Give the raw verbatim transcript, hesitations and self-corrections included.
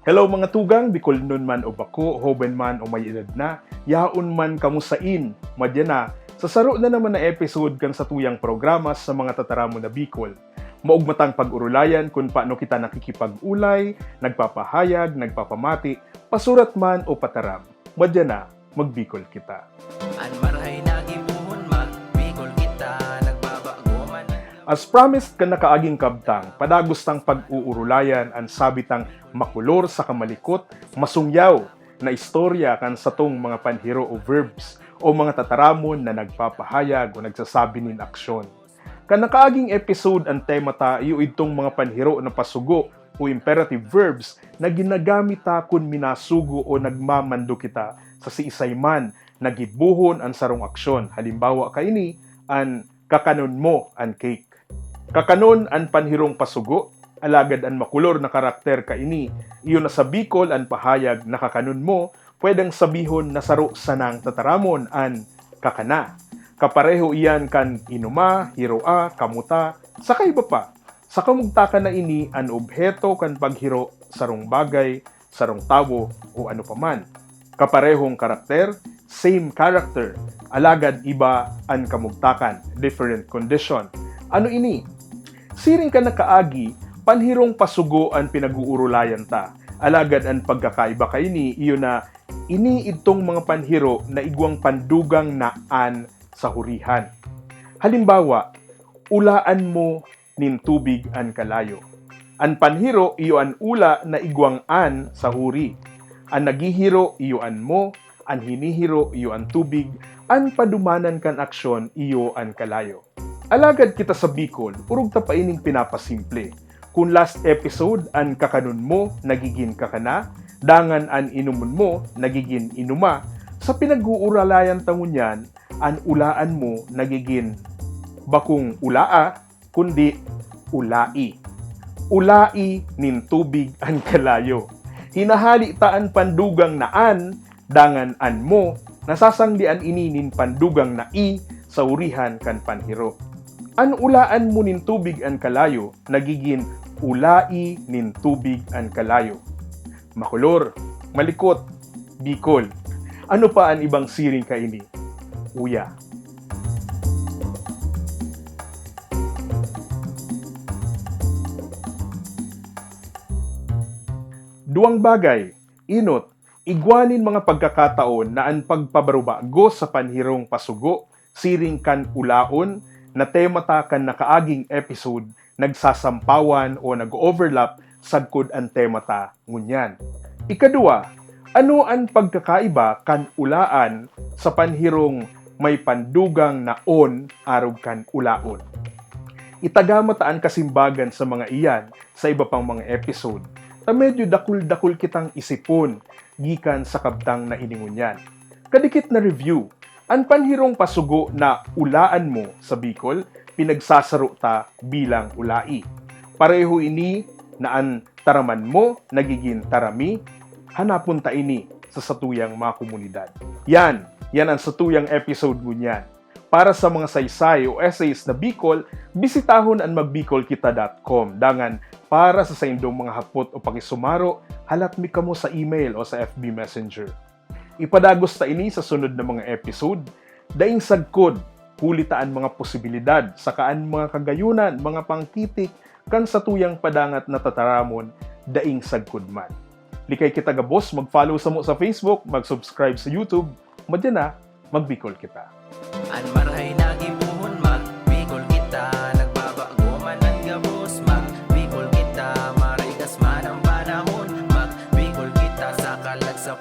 Hello mga tugang, Bicolnon man o bako, hoben man o may edad na, yaon man kamo sain, madya na, sa saro na naman na episode kan satuyang programa sa mga tataramon na Bicol. Maugma tang pag-orolayan kun paano kita nakikipag-olay, nagpapahayag, nagpapamati, pasurat man o pataram. Madya na, magbikol kita. An marahay na gibohon, magbikol kita, nagbabago man. As promised kan nakaaging kabtang, padagos tang pag-uurulayan an sabi tang makolor saka malikot, masungyaw na istorya kan satong mga panhiro o verbs o mga tataramon na nagpapahayag o nagsasabi nin aksyon. Kan nakaaging episode, an tema ta iyo idtong mga panhiro na pasugo o imperative verbs na ginagamit ta kun minasugo o nagmamando kita sa siisay man na gibohon an sarong aksyon. Halimbawa kaini, an kakanon mo an cake. Kakanon an panhirong pasugo, alagad an makolor na karakter kaini, iyo na sa Bicol an pahayag na kakanon mo, pwedeng sabihon na saro sanang tataramon an kakana. Kapareho iyan kan inuma, hiroa, kamuta, saka iba pa. Sa kamugtakan na ini an obheto kan paghiro, sarong bagay, sarong tawo, o ano pa man. Kaparehong karakter, same character, alagad iba an kamugtakan, different condition. Ano ini? Siring kan nakaagi, panhirong pasugo an pinag-uurulayan ta. Alagad an pagkakaiba kaini, iyo na ini idtong mga panhiro na igwang pandugang na an sa hurihan. Halimbawa, ulaan mo nin tubig an kalayo. An panhiro iyo an ula na igwang an sa huri. An naghihiro iyo an mo, an hinihiro iyo an tubig, an padumanan kan aksyon iyo an kalayo. Alagad kita sa Bicol, orog ta pa ining pinapasimple. Kun last episode, an kakanon mo nagigin kakana, dangan an inomon mo nagigin inuma, sa pinag-uuralayan ta ngunyan, an ulaan mo nagigin bakong ulaa, kundi ulai. Ulai nin tubig an kalayo. Hinahali ta an pandugang na an, dangan an mo, nasasangdian ini nin pandugang na i sa urihan kan panhiro. An ulaan mo nin tubig an kalayo, nagigin ulai nin tubig an kalayo. Makolor, malikot, Bicol. Ano pa an ibang siring kaini? Uya. Duwang bagay, enot, igwa nin mga pagkakataon na an pagpabarubago sa panhirong pasugo siring kan ulaon na tema ta kan nakaaging episode nagsasampawan o nag-overlap sagkod an tema ta ngunyan. Ikaduwa, ano an pagkakaiba kan ulaan sa panhirong may pandugang na on arog kan ulaon? Itagama ta an kasimbagan sa mga iyan sa iba pang mga episode, ta medyo dakul-dakul kitang isipon gikan sa kabtang na ini ngunyan. Kadikit na review, an panhirong pasugo na ulaan mo sa Bicol, pinagsasaro ta bilang ulai. Pareho ini na an taraman mo nagigin tarami, hanapon ta ini sa satuyang mga komunidad. Yan, yan an satuyang episode ngunyan. Para sa mga saysay o essays na Bicol, bisitahon an magbicolkita dot com. Dangan, para sa saindong mga hapot o pakisumaro, halat mi kamo sa email o sa F B Messenger. Ipadagos ta ini sa sunod na mga episode. Daing sagkod, huli ta an mga posibilidad, saka an mga kagayonan, mga pangkitik, kan satuyang padangat na tataramon, daing sagkod man. Likay kita gabos, mag-follow samo sa Facebook, mag-subscribe sa YouTube, madya na, magbikol kita. An marahay na gibohon, magbikol kita, nagbabago man an gabos, magbikol kita, marigas man ang panahon, magbikol kita, sa kalag sa